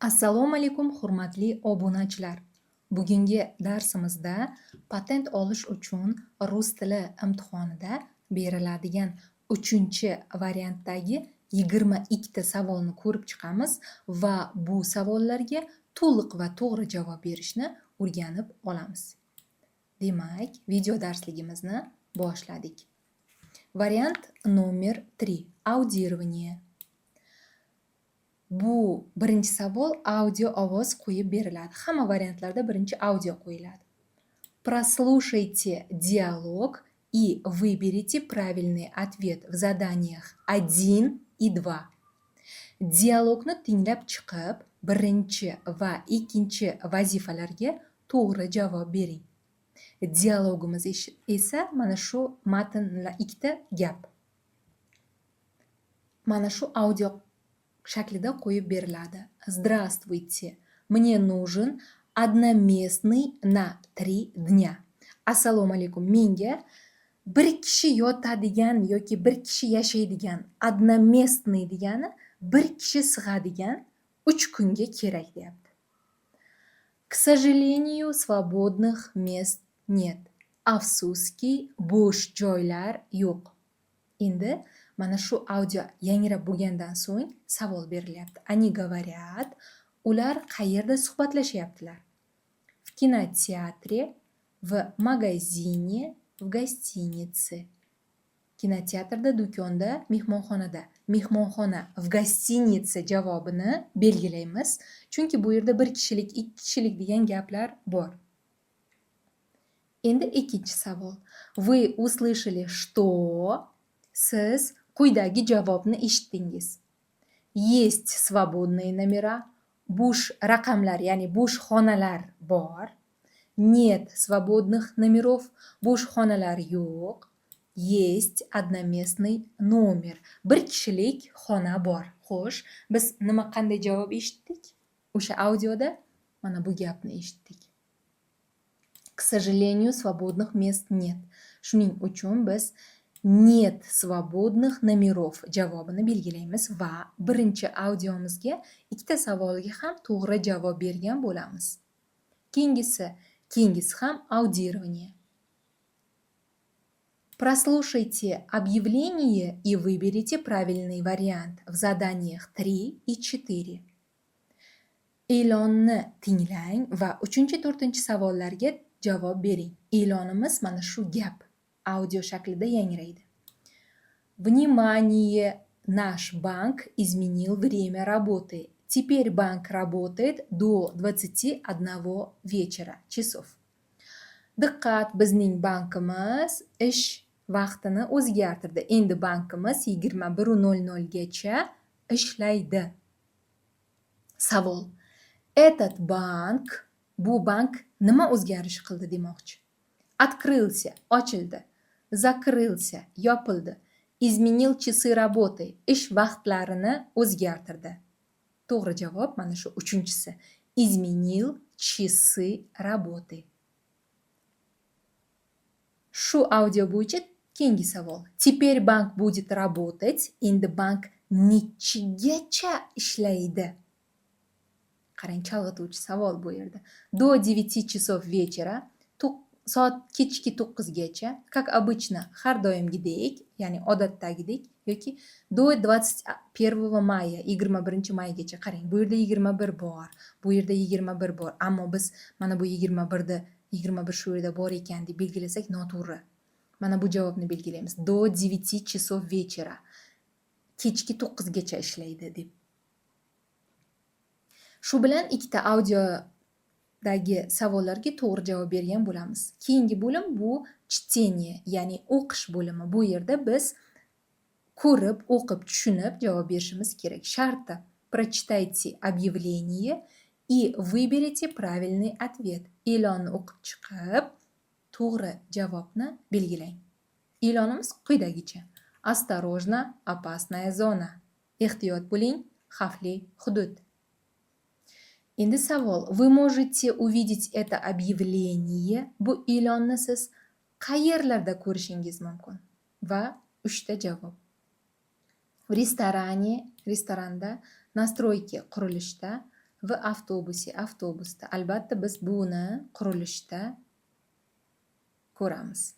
Assalomu alaykum, hurmatli obunachilar! Bugungi darsimizda patent olish uchun rus tili imtihonida beriladigan uchinchi variantdagi 22 ta savolni ko'rib chiqamiz va bu savollarga to'liq va to'g'ri javob berishni o'rganib olamiz. Demak, video darsligimizni boshladik. Вариант номер 3. Аудирование. Bu birinchi savol audio ovoz qo'yib beriladi. Hamma variantlarda birinchi audio qo'yiladi. Прослушайте диалог и выберите правильный ответ в заданиях 1 и 2. Dialogni tinglab chiqib, birinchi va ikkinchi vazifalarga to'g'ri javob bering. Dialogimiz esa mana shu matn, ikkita gap. Mana shu audio shaklida qo'yib beriladi. Здравствуйте, мне нужен одноместный на 3 дня. Assalomu alaykum, menga bir kishi yotadigan yoki bir kishi yashaydigan, одноместный degani bir kishi sig'adigan, 3 kunga kerak, deyapti. К сожалению, свободных мест нет. Afsuski, bo'sh joylar yo'q. Endi mana shu audio yangrab bo'lgandan so'ng savol berilyapti. Они говорят, ular qayerda suhbatlashyaptilar? В кинотеатре, в магазине, в гостинице. Kinoteatrda, do'konda, mehmonxonada. Mehmonxona, в гостинице javobini belgilaymiz. Chunki bu yerda bir kishilik, ikki kishilik degan gaplar bor. Endi ikkinchi savol. Вы услышали, что, siz quyidagi javobni eshitdingiz. Есть свободные номера. Bo'sh raqamlar, ya'ni bo'sh xonalar bor. Нет свободных номеров. Bo'sh xonalar yo'q. Есть одноместный номер. Bir kishilik xona bor. Xo'sh, biz nima, qanday javob eshitdik? O'sha audioda mana bu gapni eshitdik. К сожалению, свободных мест нет. Shuning uchun biz нет свободных номеров javobini belgilaymiz va birinchi audiomizga ikkita savolga ham to'g'ri javob bergan bo'lamiz. Keyingisi ham аудирование. Прослушайте объявление и выберите правильный вариант в заданиях 3 и 4. E'lonni tinglang va 3-4 savollarga javob bering. E'lonimiz mana shu gap audio shaklida yangraydi. Внимание! Наш банк изменил время работы. Теперь банк работает до 21 вечера часов. Diqqat, bizning bankimiz ish vaqtini o'zgartirdi. Endi bankimiz 21:00 gacha ishlaydi. Savol. Этот банк, bu bank nima o'zgarish qildi demoqchi. Открылся, ochildi. Закрылся, yopildi. Изменил часы работы, ish vaqtlarini o'zgartirdi. To'g'ri javob mana shu uchinchisi. Изменил часы работы. Shu audio bo'yicha keyingi savol. Теперь банк будет работать. Endi bank nechigacha ishlaydi? Qarang, chalg'ituvchi savol bu yerda. До 9 часов вечера, soat kechki 9 gacha, как обычно, har doimgidek, ya'ni odatdagidek, yoki до 21 мая, 21-maygacha. Qarang, bu yerda 21 bor, bu yerda 21 bor, ammo biz mana bu 21ni, 21 shu yerda bor ekan deb belgilasak, noto'g'ri. Mana bu javobni belgilaymiz. До 9 часов вечера. Kechki 9 gacha ishlaydi deb. Shu bilan ikkita audiodagi savollarga to'g'ri javob bergan bo'lamiz. Keyingi bo'lim bu чтение, ya'ni o'qish bo'limi. Bu yerda biz ko'rib, o'qib, tushunib javob berishimiz kerak. Sharti: прочитайте объявление и выберите правильный ответ. E'lonni o'qib chiqib, to'g'ri javobni belgilang. E'lonimiz quyidagicha. Осторожно, опасная зона. Ehtiyot bo'ling, xavfli hudud. Endi savol. Вы можете увидеть это объявление. Bu e'lonni siz qayerlarda ko'rishingiz mumkin? Va uchta javob. В ресторане, restoranda, на стройке, qurilishda, В автобусе, avtobusda. Albatta, biz buni qurilishda ko'ramiz.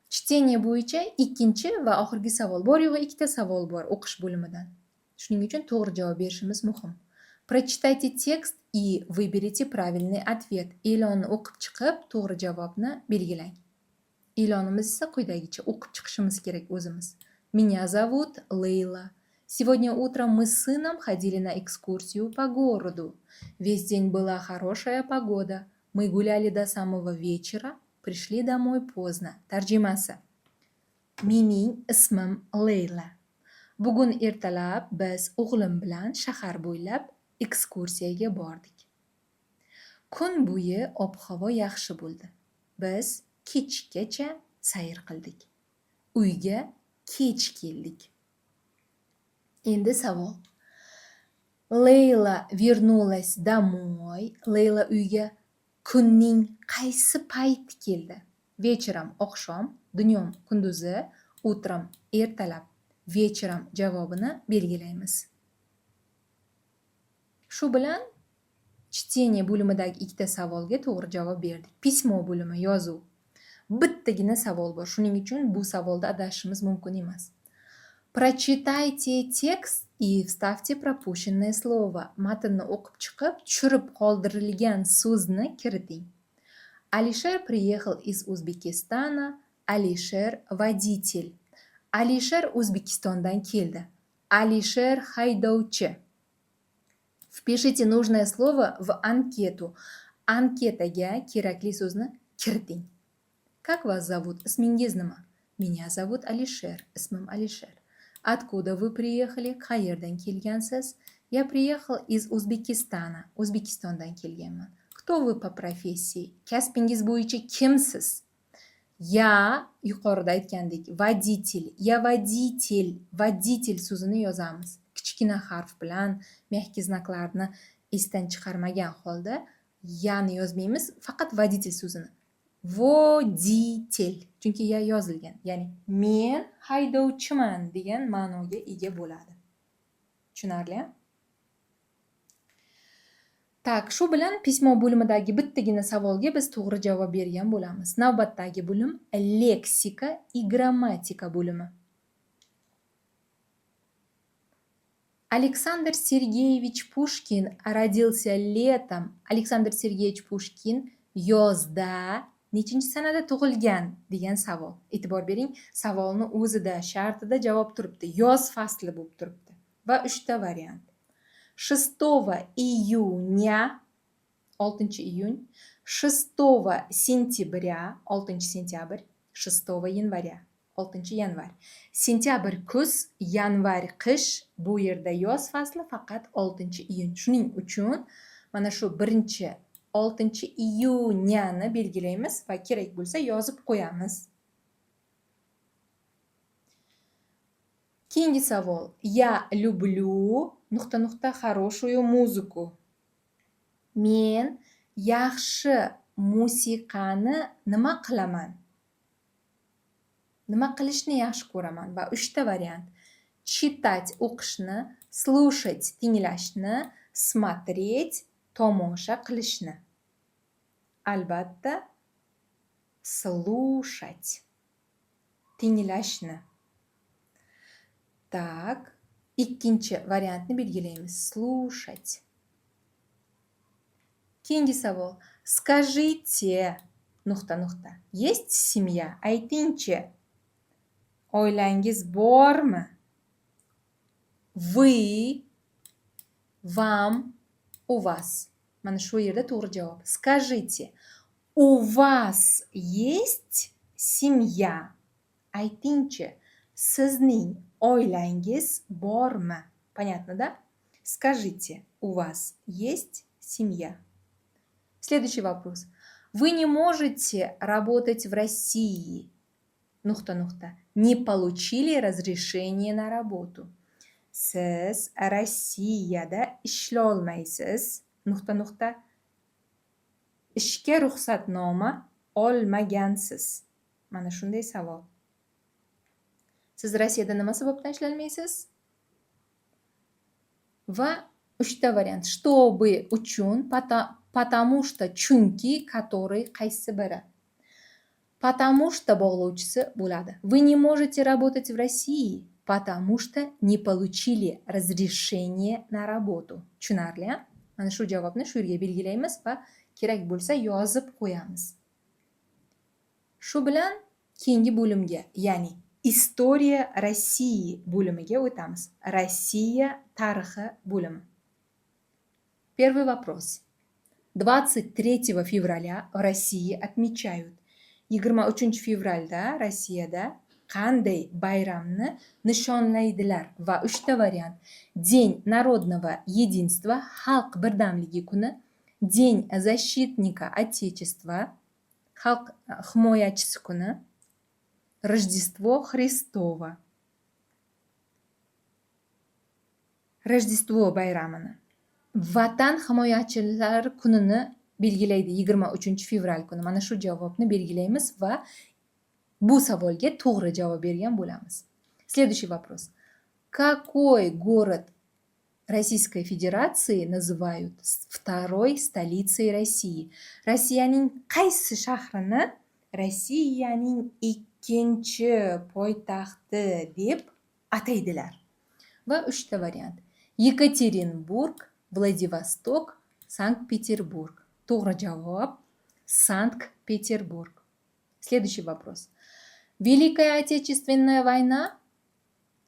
Чтение bo'yicha ikkinchi va oxirgi savol. Bor yo'g'i ikkita savol bor o'qish bo'limidan. Shuning uchun to'g'ri javob berishimiz muhim. Прочитайте текст и выберите правильный ответ. E'lonni o'qib chiqib, to'g'ri javobni belgilang. E'lonimiz esa quyidagicha, o'qib chiqishimiz kerak o'zimiz. Меня зовут Лейла. Сегодня утром мы с сыном ходили на экскурсию по городу. Весь день была хорошая погода. Мы гуляли до самого вечера, пришли домой поздно. Tarjimasi. Mening ismim Leyla. Bugun ertalab biz o'g'lim bilan shahar bo'ylab ekskursiyaga bordik. Kun bo'yi ob-havo yaxshi bo'ldi. Biz kechgacha sayr qildik. Uyga kech keldik. Endi savol. Leyla вернулась домой. Leyla uyga kunning qaysi payti keldi? Вечером oqshom, днем kunduzi, утром ertalab. Вечером javobini belgilaymiz. Shu bilan чтение bo'limidagi ikkita savolga to'g'ri javob berdik. Письмо bo'limi, yozuv. Bittagina savol bor. Shuning uchun bu savolda adashishimiz mumkin emas. Прочитайте текст и вставьте пропущенное слово. Matnni o'qib chiqib, tushirib qoldirilgan so'zni kiriting. Алишер приехал из Узбекистана. Алишер водитель. Alisher O'zbekistondan keldi. Alisher haydovchi. Впишите нужное слово в анкету. Anketaga kerakli so'zni kiriting. Как вас зовут? Ismingiz nima? Меня зовут Алишер. Ismim Alisher. Откуда вы приехали? Qayerdan kelgansiz? Я приехал из Узбекистана. O'zbekistondan kelganman. Кто вы по профессии? Kasbingiz bo'yicha kimsiz? Я, yuqorida aytgandek, водитель. Я водитель. Водитель so'zini yozamiz. Kichkina harf bilan, мягкий знак larni esdan chiqarmagan holda я ni yozmaymiz, faqat водитель so'zini. Водитель. Chunki я yozilgan. Ya'ni men haydovchiman degan ma'noga ega bo'ladi. Tushunarli? Так, shu bilan письмо bo'limidagi bittagina savolga biz to'g'ri javob bergan bo'lamiz. Navbatdagi bo'lim leksika и grammatika bo'limi. Александр Сергеевич Пушкин родился летом. Александр Сергеевич Pushkin yozda nechinchi sanada tug'ilgan degan savol. E'tibor bering, savolni o'zida, shartida javob turibdi. Yoz fasli bo'lib turibdi. Va 3 ta variant. 6 июня, 6 iyun, 6 сентября, 6 sentyabr, 6 января, 6 yanvar. Sentyabr kuz, yanvar qish, bu yerda yoz fasli faqat 6 iyun. Shuning uchun mana shu birinchi 6 iyunyani belgilaymiz va kerak bo'lsa yozib qo'yamiz. Keyingi savol. Я люблю nuqta nuqta хорошую музыку. Men yaxshi musiqani nima qilaman? Nima qilishni yaxshi ko'raman? Va 3 ta variant. Читать o'qishni, слушать tinglashni, смотреть tomosha qilishni. Albatta, слушать tinglashni. Так, ikkinchi variantni belgilaymiz. Слушать. Keyingi savol. Скажите nuqta nuqta. Есть семья? Aytingchi. Oilangiz bormi? Вы, вам, у вас. Mana shu yerda to'g'ri javob. Скажите, у вас есть семья? Aytingchi, sizning oilangiz bormi? Понятно, да? Скажите, у вас есть семья? Следующий вопрос. Вы не можете работать в России. Nuqta nuqta. Не получили разрешение на работу. Siz Rossiyada ishlolmaysiz. Nuqta nuqta. Ishga ruxsatnoma olmagansiz. Mana shunday savol. Siz Rossiyada nima sababdan ishlolmaysiz? Va Uchta variant: чтобы uchun, потому что chunki, который, qaysi biri? Потому что bog'lovchisi bo'ladi. Вы не можете работать в России, потому что не получили разрешение на работу. Tushunarli, a? Mana shu javobni shu yerga belgilaymiz va kerak bo'lsa yozib qo'yamiz. Shu bilan keyingi bo'limga, ya'ni История России bo'limiga o'tamiz. Rossiya tarixi bo'limi. Первый вопрос. 23 февраля в России отмечают. 23 fevralda Rossiyada qanday bayramni nishonlaydilar? Va uchta variant: День народного единства, xalq birdamligi kuni, День защитника Отечества, xalq himoyachisi kuni, Рождество Христово. Rojdestvo bayramini. Vatan himoyachilari kunini belgilaydi 23 fevral kuni. Mana shu javobni belgilaymiz va bu savolga to'g'ri javob bergan bo'lamiz. Следующий вопрос. Какой город Российской Федерации называют второй столицей России? Rossiyaning qaysi shahrini Rossiyaning ikkinchi poytaxti deb ataydilar? Va uchta variant: Yekaterinburg, Vladivostok, Sankt-Peterburg. To'g'ri javob Sankt-Peterburg. Следующий вопрос. Великая Отечественная война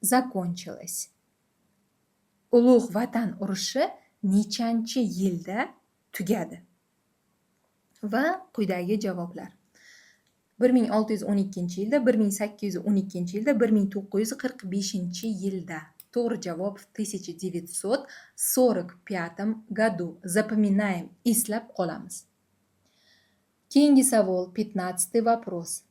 закончилась. Ulug' Vatan urushi nechanchi yilda tugadi? Va quyidagi javoblar: 1612-yilda, 1812-yilda, 1945-yilda. To'g'ri javob в 1945 году. Запоминаем, eslab qolamiz. Keyingi savol, 15-й вопрос.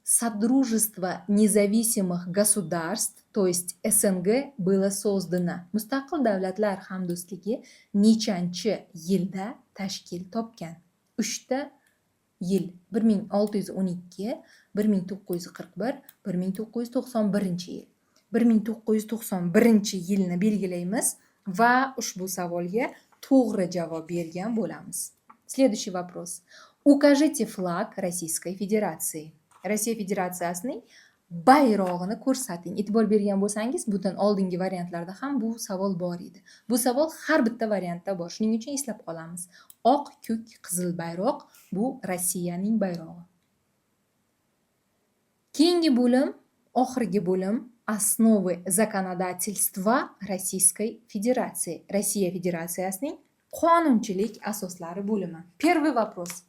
Содружество независимых государств, то есть СНГ, было создано. Mustaqil davlatlar hamdo'stligi nechanchi yilda tashkil topgan? Uchta yil: 1612, 1941, 1991 yil. 1991 yilni belgilaymiz va ushbu savolga to'g'ri javob bergan bo'lamiz. Следующий вопрос. Укажите флаг Российской Федерации. Rossiya Federatsiyasining bayrog'ini ko'rsating. E'tibor bergan bo'lsangiz, bundan oldingi variantlarda ham bu savol bor edi. Bu savol har bitta variantda bor. Shuning uchun eslab qolamiz. Oq, ko'k, qizil bayroq bu Rossiyaning bayrog'i. Keyingi bo'lim, oxirgi bo'lim: Основы законодательства Российской Федерации. Rossiya Federatsiyasining qonunchilik asoslari bo'limi. Первый вопрос.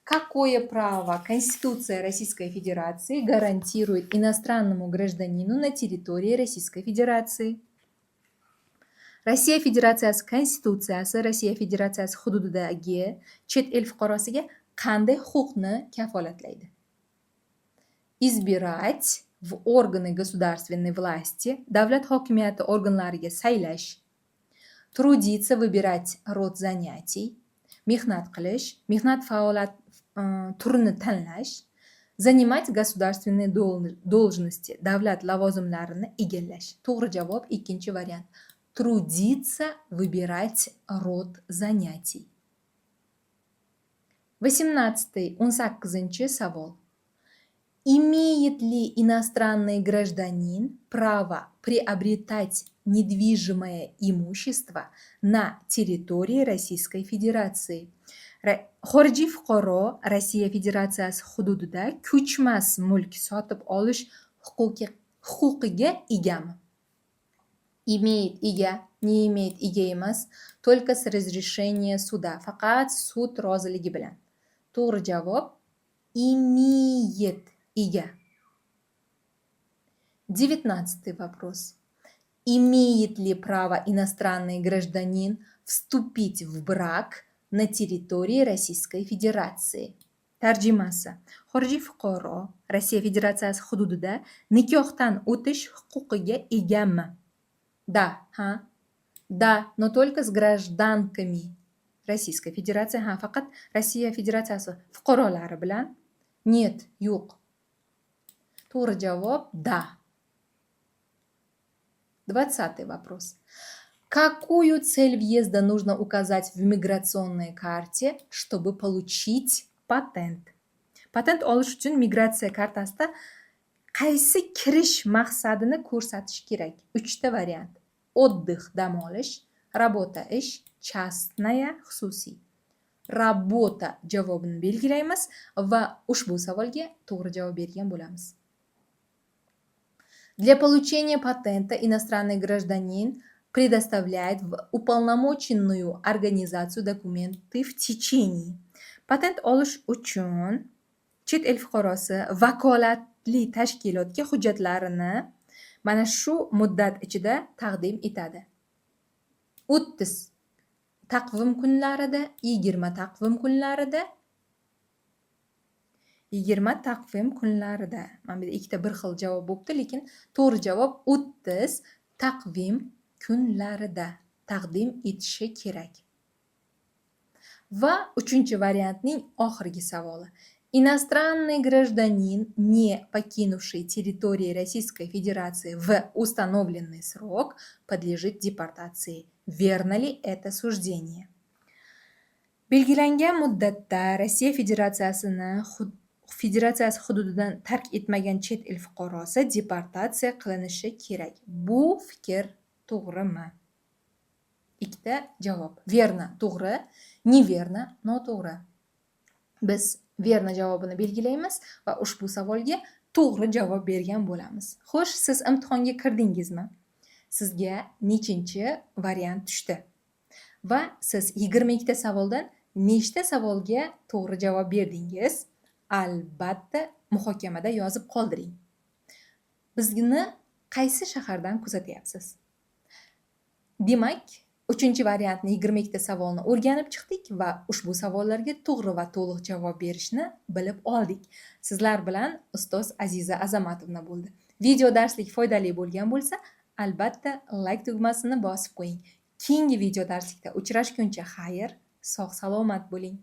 Какое право Конституция Российской Федерации гарантирует иностранному гражданину на территории Российской Федерации? Rossiya Federatsiyasi Konstitutsiyasi Rossiya Federatsiyasi hududidagi chet el fuqarosiga qanday huquqni kafolatlaydi? Избирать в органы государственной власти, davlat hokimiyati organlariga saylash, трудиться, выбирать род занятий, mehnat qilish, mehnat faoliyat turini tanlash, занимать государственные должности, davlat lavozimlarini egallash. To'g'ri javob ikkinchi variant. Трудиться, выбирать род занятий. 18, 18 savol. Имеет ли иностранный гражданин право приобретать недвижимое имущество на территории Российской Федерации? Xorijiy fuqaro Rossiya Federatsiyasi hududida ko'chmas mulk sotib olish huquqiga egami? Имеет ega, не имеет ega emas, только с разрешения суда, faqat sud roziligi bilan. To'g'ri javob имеет ega. 19-й вопрос. Имеет ли право иностранный гражданин вступить в брак на территории Российской Федерации? Tarjimasi: xorijiy fuqaro Rossiya Federatsiyasi hududida nikohdan o'tish huquqiga egami? Да, ha. Да, но только с гражданками Российской Федерации. Ha, faqat Rossiya Federatsiyasi fuqarolari bilan. Нет, yo'q. To'g'ri javob да. 20-й вопрос. Какую цель въезда нужно указать в миграционной карте, чтобы получить патент? Patent olish uchun migratsiya kartasida qaysi kirish maqsadini ko'rsatish kerak? Uchta variant: отдых dam olish, работа ish, частная xususiy. Работа javobini belgilaymiz va ushbu savolga to'g'ri javob bergan bo'lamiz. Для получения патента иностранный гражданин предоставляет в уполномоченную организацию документы в течение. Patent olish uchun chet el fuqarosi vakolatli tashkilotga hujjatlarini mana shu muddat ichida taqdim etadi: 30 taqvim kunlarida, 20 taqvim kunlarida, 20 taqvim kunlarida. Mana bu yerda ikkita bir xil javob bo'libdi, lekin to'g'ri javob 30 taqvim kunlarida taqdim etishi kerak. Va uchinchi variantning oxirgi savoli. Иностранный гражданин, не покинувший территории Российской Федерации в установленный срок, подлежит депортации. Верно ли это суждение? Belgilangan muddatda Rossiya Federatsiyasi hududidan tark etmagan chet el fuqarosi deportatsiya qilinishi kerak. Bu fikr to'g'rimi? Ikkita javob: верно to'g'ri, неверно noto'g'ri. Biz верно javobini belgilaymiz va ushbu savolga to'g'ri javob bergan bo'lamiz. Xo'sh, siz imtihonga kirdingizmi? Sizga nechinchi variant tushdi va siz 22 ta savoldan nechta savolga to'g'ri javob berdingiz? Albatta, muhokamada yozib qoldiring. Bizni qaysi shahardan kuzatyapsiz? Demak, uchinchi variantni 22 ta savolni o'rganib chiqdik va ushbu savollarga to'g'ri va to'liq javob berishni bilib oldik. Sizlar bilan ustoz Aziza Azamatovna bo'ldi. Video darslik foydali bo'lgan bo'lsa, albatta, layk tugmasini bosib qo'ying. Keyingi video darslikda uchrashguncha xayr, sog' salomat bo'ling.